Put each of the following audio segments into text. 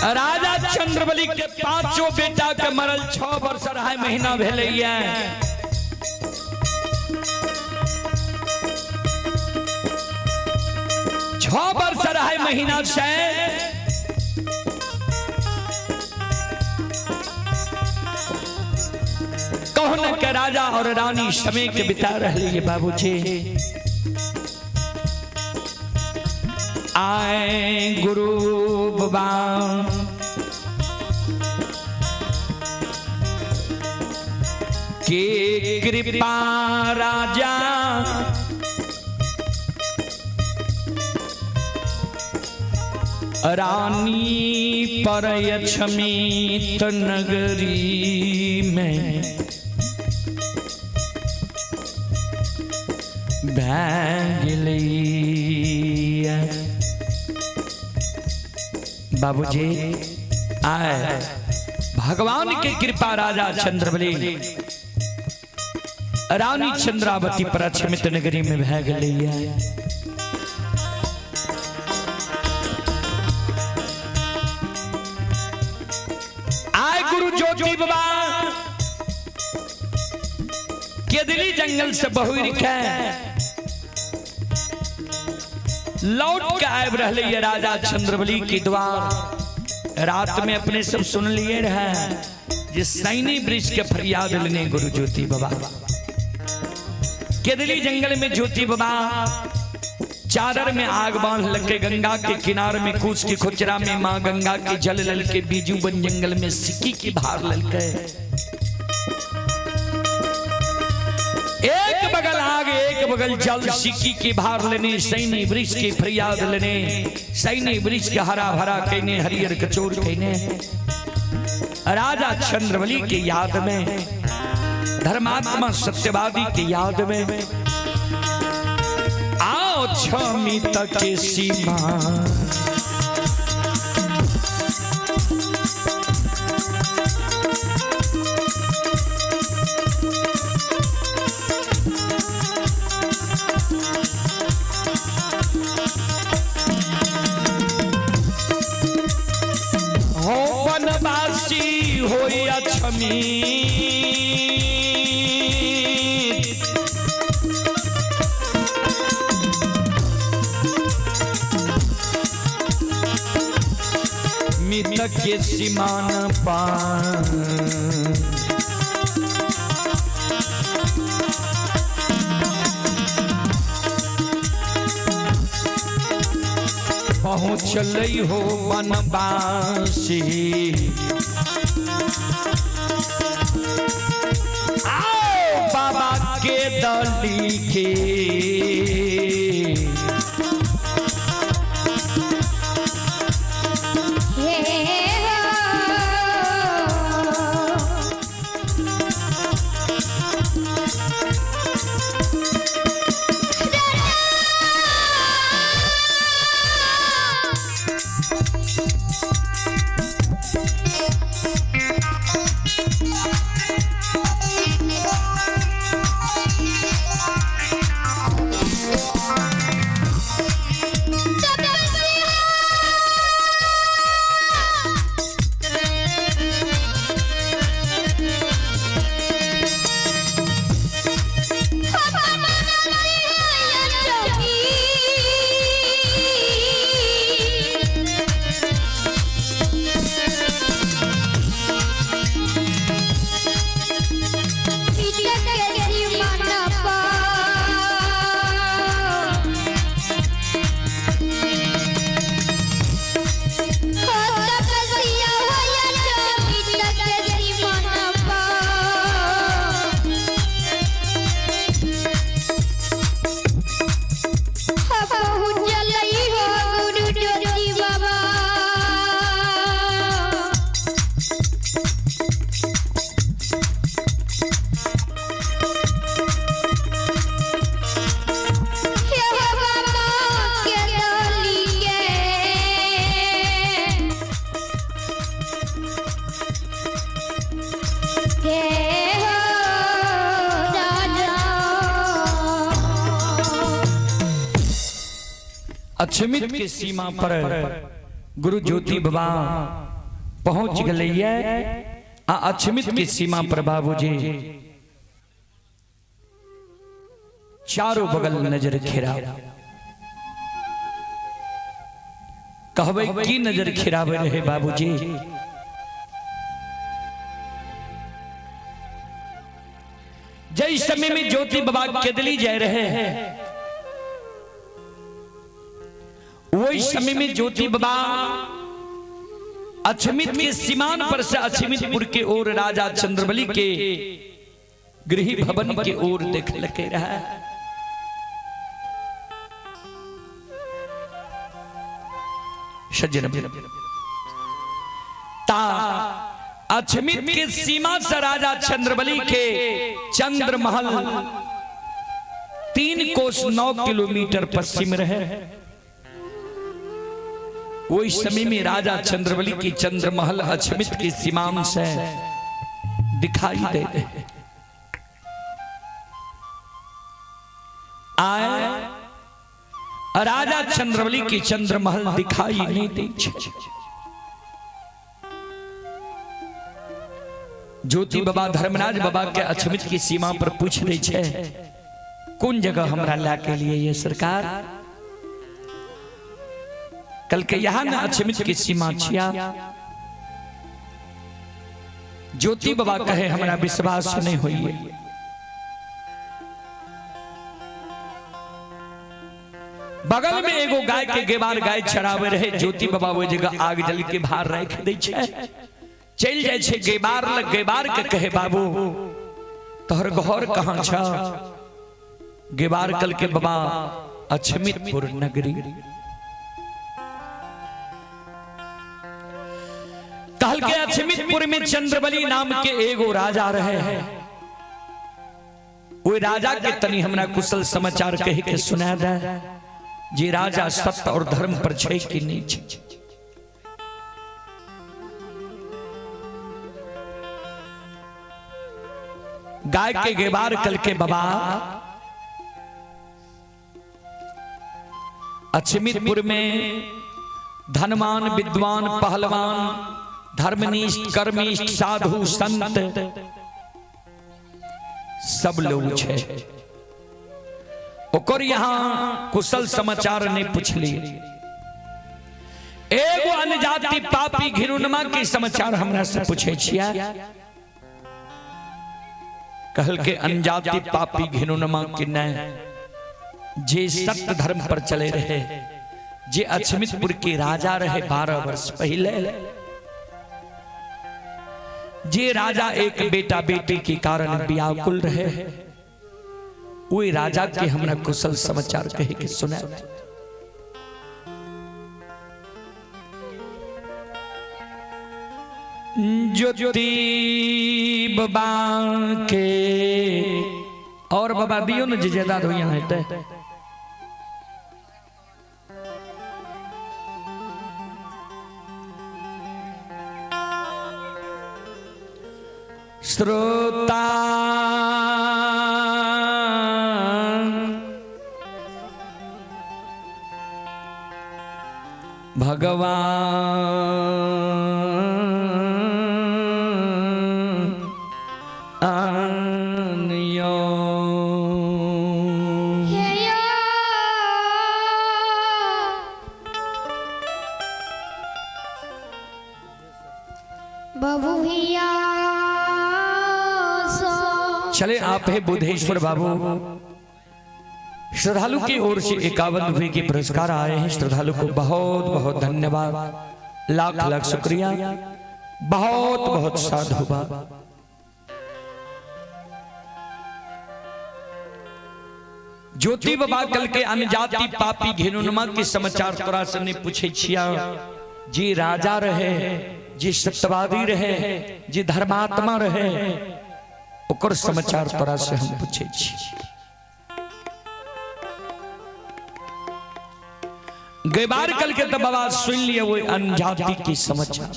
राजा चंद्रबली के पांचों बेटा के मरल 6 वर्ष 2.5 महीना भेलैया। 6 वर्ष 2.5 महीना से कौन के राजा और रानी समय के बिता रहे बाबूजी। आए गुरु बाबा के कृपा राजा रानी पर अक्षमित नगरी में भै गेलैया। बाबूजी आए भगवान के कृपा राजा चंद्रबली रानी चंद्रावती पर अक्षमित नगरी में भै गेलैया। आए गुरु ज्योति बाबा केदली जंगल से बहुर के लौट के आबि रहले ये राजा चंद्रबली के द्वार। रात में अपने सब सुन लिए रहे जे सैनी वृक्ष के फरियाद लेने गुरु ज्योति बाबा। केदली जंगल में ज्योति बाबा चादर में आग बांध लके गंगा के किनार में कूच के खुचरा में माँ गंगा के जल ललके बीजू बन जंगल में सिक्की की भार ललके। एक बगल आग एक बगल जल, सिक्की की भार लेने सैनी वृक्ष के फरियाद लेने सैनी वृक्ष के हरा भरा कहने हरियर कचोर कहने। राजा चंद्रबली के याद में, धर्मात्मा सत्यवादी के याद में आओ क्षमित के सीमा हो वनवासी हो अक्षमित। मित के सीमान पान पहुँचल हो वनवासी। आओ बाबा के दली के हे हो। गुरु ज्योति बाबा। हे बाबा के डोली के हे हो राजा। अक्षमित के सीमा पर गुरु ज्योति बाबा पहुंच गलैया आ अछमित के सीमा पर बाबूजी चारों बगल नजर खिरा कहबै की नजर खिरावे रहे बाबूजी। जय समय में ज्योति बाबा केदली जाए रहे, वही समय में ज्योति बाबा अछमित के सीमान पर से अछमितपुर के ओर राजा चंद्रबली के गृह भवन के ओर देख लके रहा। सज्जन ता अछमित के सीमा से राजा चंद्रबली के चंद्रमहल 3 कोस 9 किलोमीटर पश्चिम रहे। वही समय में राजा चंद्रबली की चंद्रमहल अछमित की सीमांत से दिखाई दे रहे। आए राजा चंद्रबली की चंद्रमहल दिखाई नहीं दी। ज्योति बाबा धर्मराज बाबा के अछमित की सीमा पर पूछ रहे छे, कौन जगह हमरा ला के लिए ये सरकार? कल के यहाँ ना अछमित की सीमा छिया। ज्योति बाबा कहे हमरा विश्वास नहीं हुई। बगल में एगो गाय के गेबार गाय चरावे रहे। ज्योति बाबा वो जगह आग जल के भार रख दै छै, चल जाय छै गेबार लग। गेबार के कहे, बाबू तोहर घर कहाँ छ? गेबार कल के बाबा अछमितपुर नगरी। कहल के अछमितपुर में चंद्रबली नाम के एगो राजा रहे हैं, वो राजा के तनी हमरा कुशल समाचार कह के सुना दे जे राजा सत्य और धर्म पर छै कि नहीं छै। गाय के गेबार कल के बाबा अछमितपुर में धनवान विद्वान पहलवान धर्मनिष्ठ कर्मिष्ठ साधु संत सब लोग छे, ओकर यहाँ कुशल समाचार नहीं पूछली, एगो अनजाति पापी घिरुनमा के समाचार हमरा से पूछे छिया। कहल के अनजाति पापी घिरुनमा के नहीं, जे सत्य धर्म पर चले रहे, जे अछमितपुर के राजा रहे 12 वर्ष पहले, जे राजा एक बेटा बेटी के कारण व्याकुल रहे, वही राजा के हमरा कुशल समाचार कहे के सुना। ज्योति बाबा के और बाबा दियो न जे ज्यादा हो यहाँ हेतै। श्रोता भगवान आनियो। हे यो बाबू भैया सो। चले आप है बुधेश्वर बाबू। श्रद्धालु की ओर से 51 रुपए के पुरस्कार आए हैं। श्रद्धालु को बहुत बहुत धन्यवाद, लाख लाख शुक्रिया, बहुत बहुत साधुवाद। ज्योति बाबा कल के अनजाति पापी घिनुनमा के समाचार तोरा से नहीं पूछे छिया, जी राजा रहे, जी सत्यवादी रहे, जी धर्मात्मा रहे, ओकर समाचार तोरा से हम पूछे छी। गैबार कल के तो बाबा सुन लिए वो अनजाति की समाचार।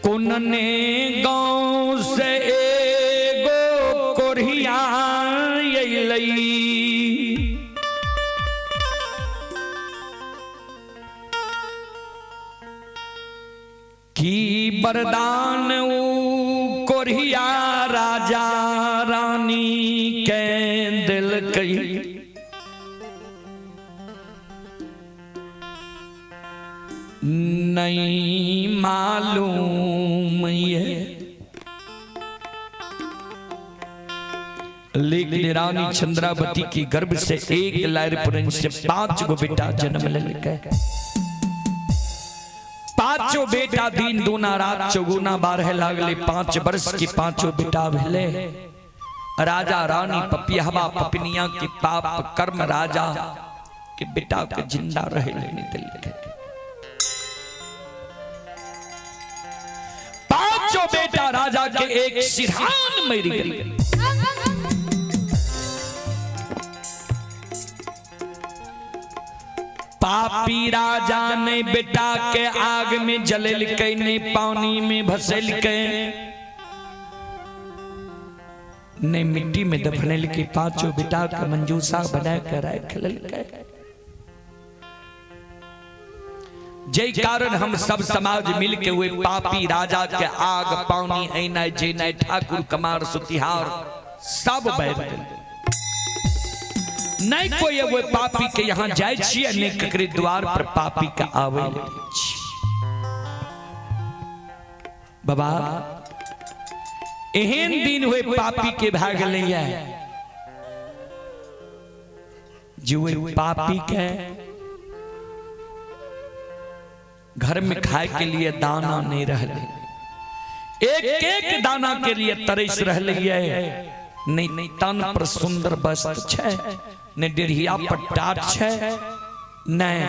कुनने गांव से एगो कोरिया अइलई, की वरदान ऊ कोरिया राजा रानी के दिलकै। नहीं मालूम ये, लेकिन रानी चंद्रावती की गर्भ से एक लायर पुरन से 5 गो बेटा जन्म लेलकै। पांचों बेटा दिन दूना रात चौगुना बारह लागले। 5 वर्ष के पांचों बेटा भेले। राजा रानी पपियावा पपनिया के पाप कर्म राजा के बेटा के जिंदा रहे लेने दिलकै। पांचों बेटा राजा के एक सिरहान मर गए। पापी राजा ने बेटा के आग में जलेलकै, ने पानी में भसेलकै, ने मिट्टी में दफनेलकै। पांचों बेटा के मंजूषा बना के राख लेलकै। जय कारण हम सब समाज मिल के हुए पापी राजा के आग पानी ऐनाय जेनाय ठाकुर कमार सुतिहार सब बैठ गए। नहीं कोई वो पापी के यहाँ जाय छियै, नहीं ककरे द्वार पर पापी के आवे ले छी। बाबा एहन दिन हुए पापी के भाग लैया जो वे पापी के घर में खाए के लिए दाना नहीं रहले, एक एक दाना के लिए तरस रहले। नहीं तन पर सुंदर वस्त्र छै, नहीं डेढ़िया पर टाट छै, नहीं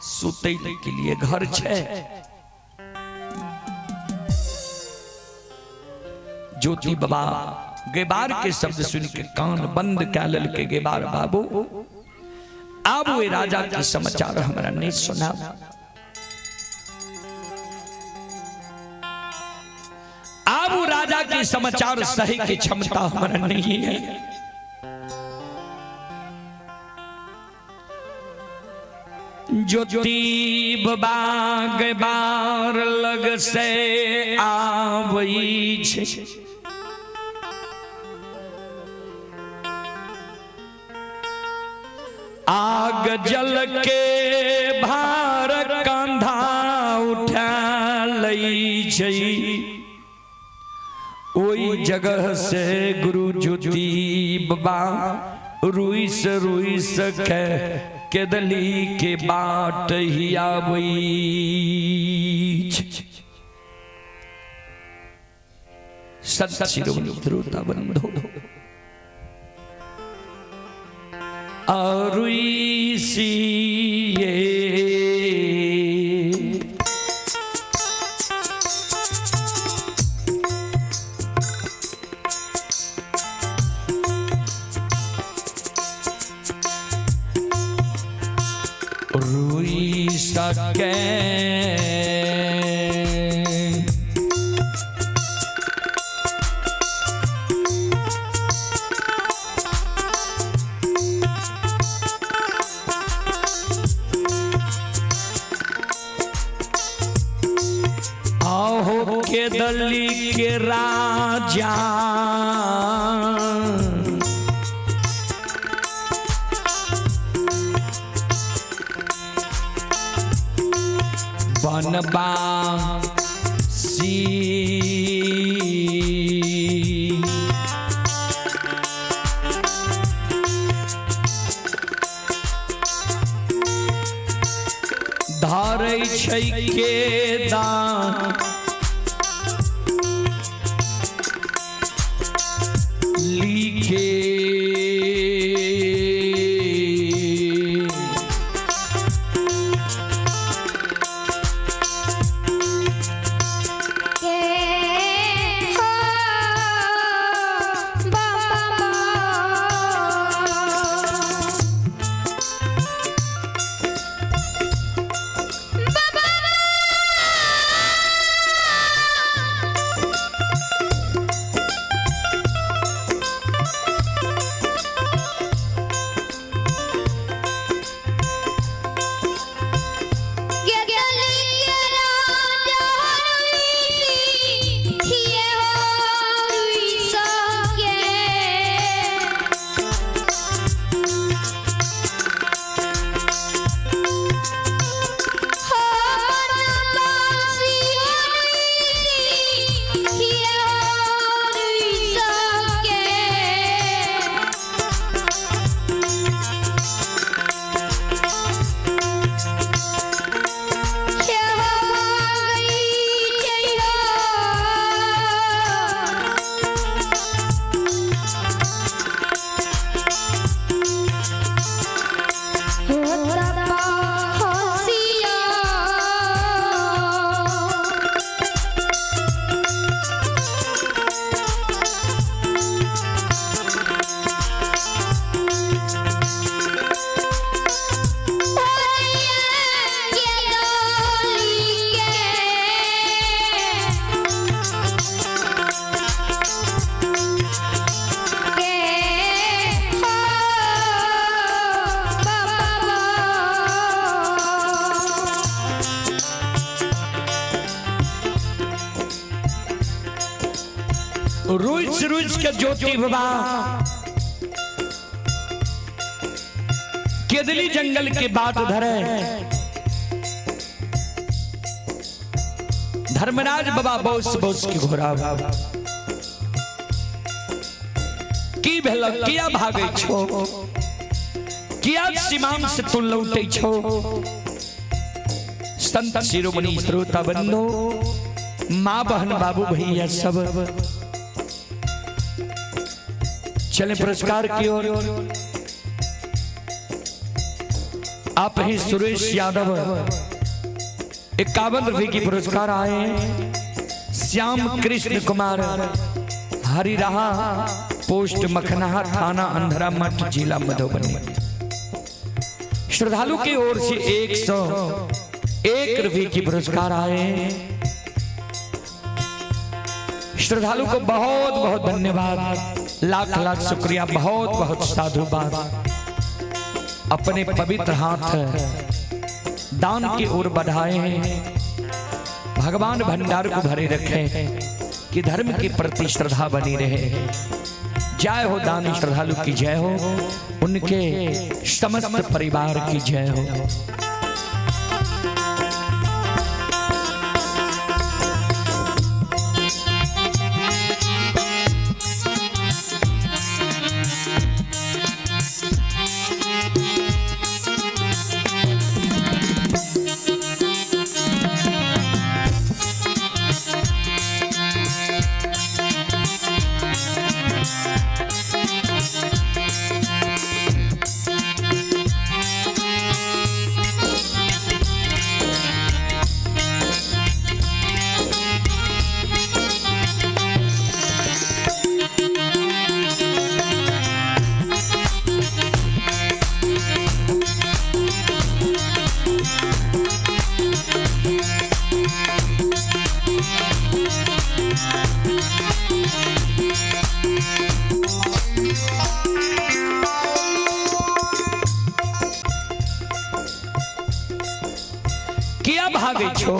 सुतै के लिए घर छै। ज्योति बाबा गेबार के शब्द सुन के कान बंद कै लेलकै। गेबार बाबू आब वे राजा के समाचार हमरा नहीं सुना। आब वो राजा के समाचार सही के क्षमता हमरा नहीं है। ज्योति बाबा गेबार लग से आबै छै, आग जल के भार कंधा उठा लै छै। ओई जगह से गुरु ज्योति बाबा रुइस रुइस के केदली के बाट ही आबै छै। सत शिरोमणि श्रोता बंधो अरुइसिए रुई सके आहो के दली के राजा बनबा सी धारै छै के दान लिखे के हो बाबा बाबा। रुचि रुचि के ज्योति बाबा केदली जंगल के बाट धरे। धर्मराज बाबा बौस बौस के घोड़ा की भेल, किया भागे छो, किया सीमांत से तू लौटे छो। संत शिरोमणि श्रोता बंधु, माँ बहन बाबू भैया सब चले पुरस्कार की ओर। आप ही सुरेश यादव 51 रुपए की पुरस्कार आए। श्याम कृष्ण कुमार हरिराहा, पोस्ट मखनाहा, थाना अंधरा मठ, जिला मधुबनी। श्रद्धालु की ओर से 101 रुपए की पुरस्कार आए। श्रद्धालु को बहुत बहुत धन्यवाद, लाख लाख शुक्रिया, बहुत बहुत साधुवाद। अपने पवित्र हाथ दान की ओर बढ़ाए हैं। भगवान भंडार को भरे रखें कि धर्म के प्रति श्रद्धा बनी रहे। जय हो दानी श्रद्धालु की जय हो, उनके समस्त परिवार की जय हो। किया भागे छो,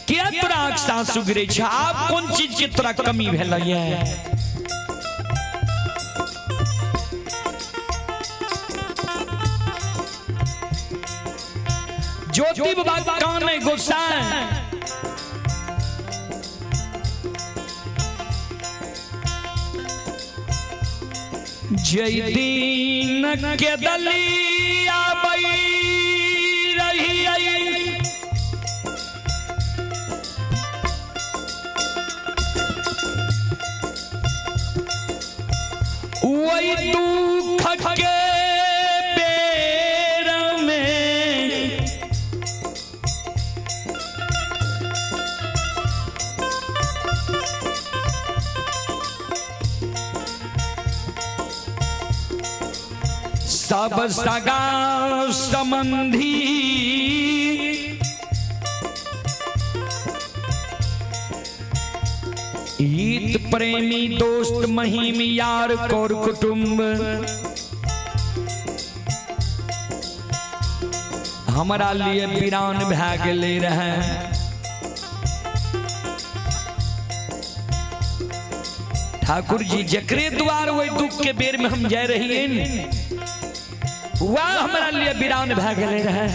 किया तोरा आंख से आंसू गिरे छो, आप कोन चीज के तोरा कमी भेलैया। ज्योति बाबा काने गोसाई जय दीन के दलिया बई रही आई, वही दुख के बेर में सब सगा संबंधी ईत प्रेमी दोस्त महिम यार कौर कुटुंब हमारा लिए वीरान भै गेले रहे। ठाकुर जी जकरे द्वार वही दुख के बेर में हम जा रही वह हमारा लिए वीरान भै गेले रहे।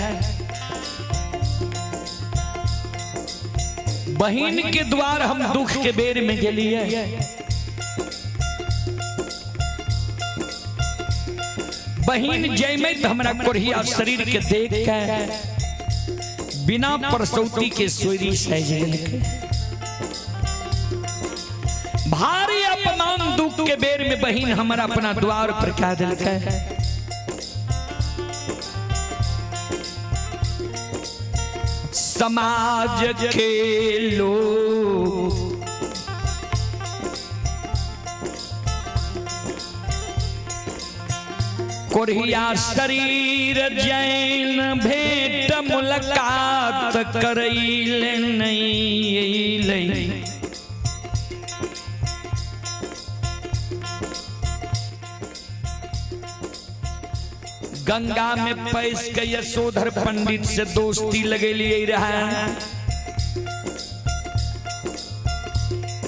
बहिन के द्वार हम दुख के बेर में गेलिए, बहिन जयमे तो हमरा कोढ़िया शरीर के देख के बिना परसौती के सोरी सहज गेलकै। भारी अपमान दुख के बेर में बहिन हमरा अपना द्वार पर कह दिलकै। समाज के लोग कोढ़िया शरीर जैन भेंट मुलाकात करैले नहीं अइलै। गंगा में पैस के यशोधर पंडित से दोस्ती लगेलिए रहे।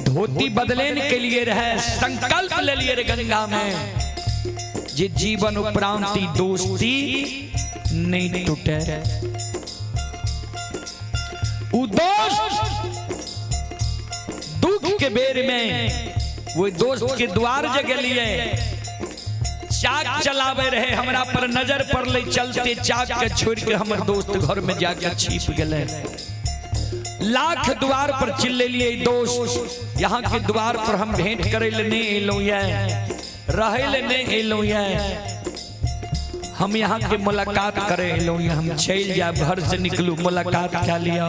धोती बदलेन के लिए रहे, संकल्प ले लिए रे गंगा में जे जीवन उपरांति दोस्ती नहीं टूटे। उ दोस्त दुख के बेर में वो दोस्त के द्वार जगह लिए चाक चलावे रहे, हमरा पर नजर पड़ले, चलते चाक के छोड़ के हमर दोस्त घर में जाके छिप गए। लाख द्वार पर चिल्ले लिए दोस्त, यहाँ के द्वार पर हम भेंट करे ले नहीं एलहुँ ये, रहे ले नहीं एलहुँ ये, हम यहाँ के मुलाकात करे एलहुँ ये, हम चल जाए घर से निकलू मुलाकात क्या लिया।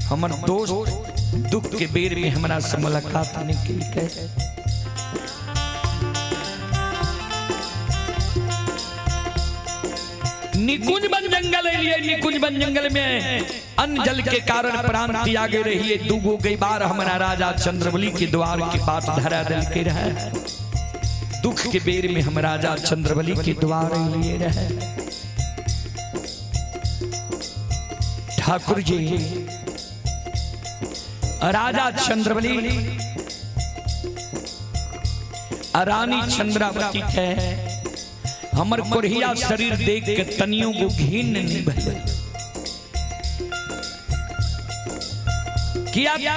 हमर दोस्त दुख के बेर में हमरा से मुलाकात नहीं केलकै। निकुंज वन जंगल लिए, निकुंज वन जंगल में अन्न जल के कारण प्राण त्यागे रहिए। दूगो गई बार हमारा राजा चंद्रबली के द्वार के बात धरा दिल के रहे। दुख के बेर में हम राजा चंद्रबली के द्वार लिए रहे। ठाकुर जी राजा चंद्रबली रानी चंद्रावती के हमर कोढ़िया शरीर देख के तनियों को घिन नहीं भइल। किया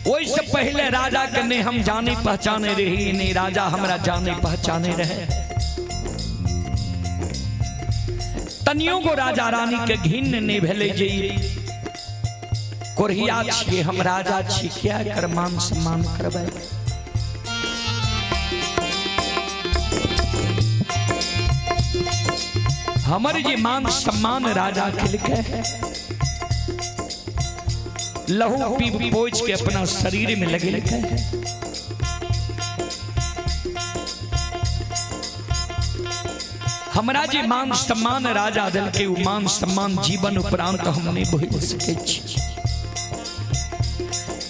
ओहि से पहले राजा के नहीं हम जाने पहचाने रही, नहीं राजा हमरा जाने पहचाने रहे। तनियों को राजा रानी के घिन नहीं भेले जे कोढ़िया छियै, हम राजा छी, क्या कर मान सम्मान करबै। हमर जे मान सम्मान राजा केलकै, लहू पी पोछ के अपना शरीर में लगेलकै। हमरा जे मान सम्मान राजा देलकै उ मान सम्मान जीवन उपरांत हम नहीं भूल सकै छी।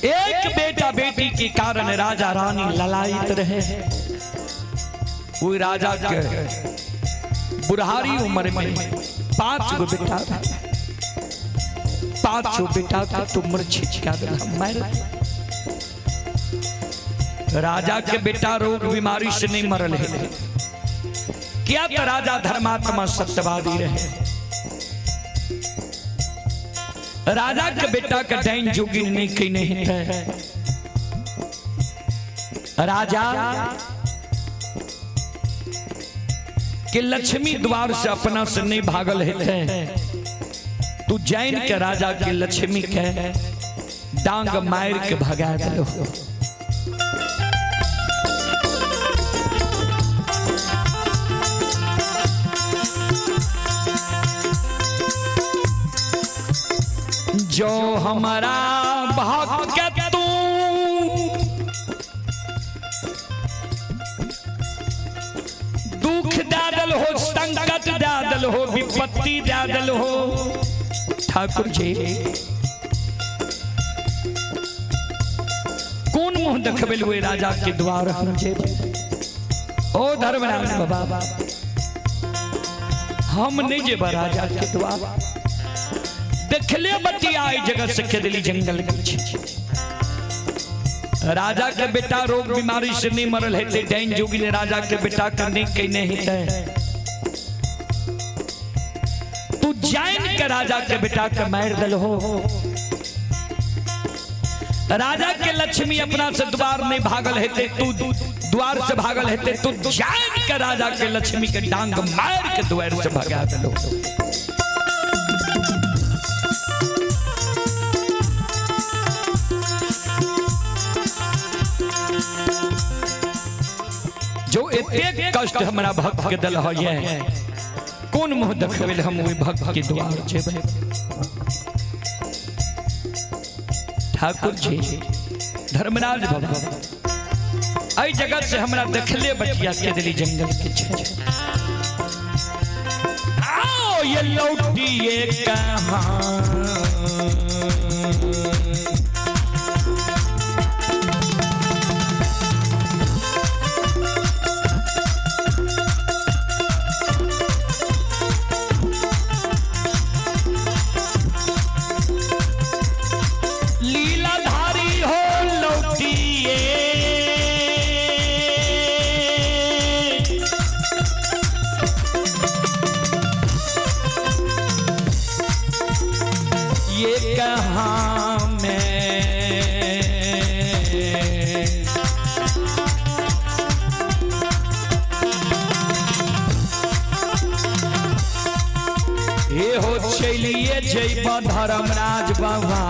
एक बेटा बेटी के कारण राजा रानी ललायित रहे। वो राजा के बुढ़ारी उम्र में 5 गो बेटा, 5 बेटा के तुमर छिटका मार। राजा के बेटा रोग बीमारी से नहीं मरल है, क्या तो राजा धर्मात्मा सत्यवादी रहे। राजा के बेटा के डाइन जोगिन नहीं कहीं नहीं थे। राजा के लक्ष्मी द्वार से अपना से नहीं भागल है, तू जैन के राजा के लक्ष्मी के डांग मार के भगा दिलो। जो हमारा भक्त तू दुख दे हो, संकट दे हो, विपत्ति दे हो, ठाकुर जी कौन मुंह देखबे हुए राजा के द्वार हम जेबै। ओ धर्मराज बाबा हम नहीं जेबै राजा के द्वार। देखले बतिया जगह से खेदली जंगल के राजा के बेटा रोग बीमारी से नहीं मरल हेतै, डाइन जोगिन राजा के बेटा के नहीं कने हेतै। तू जान के राजा के बेटा के मार दल हो। राजा के लक्ष्मी अपना से द्वार नहीं भागल हेतै, तू द्वार से भागल हेतै, तू जान के राजा के लक्ष्मी के डांग मार के द्वार से भगा दल हो। जो एतेक कष्ट हमरा भक्त के दल है, कौन मुंह देखबै हम ओहि भक्त के द्वार जेबै। ठाकुर जी धर्मराज बाबा एहि जगत से हमरा देखले बटिया के दिली जंगल के छै। आओ ये लौटिए कहां, लीलाधारी हो लौटिए हमें। हे हो चलिए जैब धर्मराज बाबा।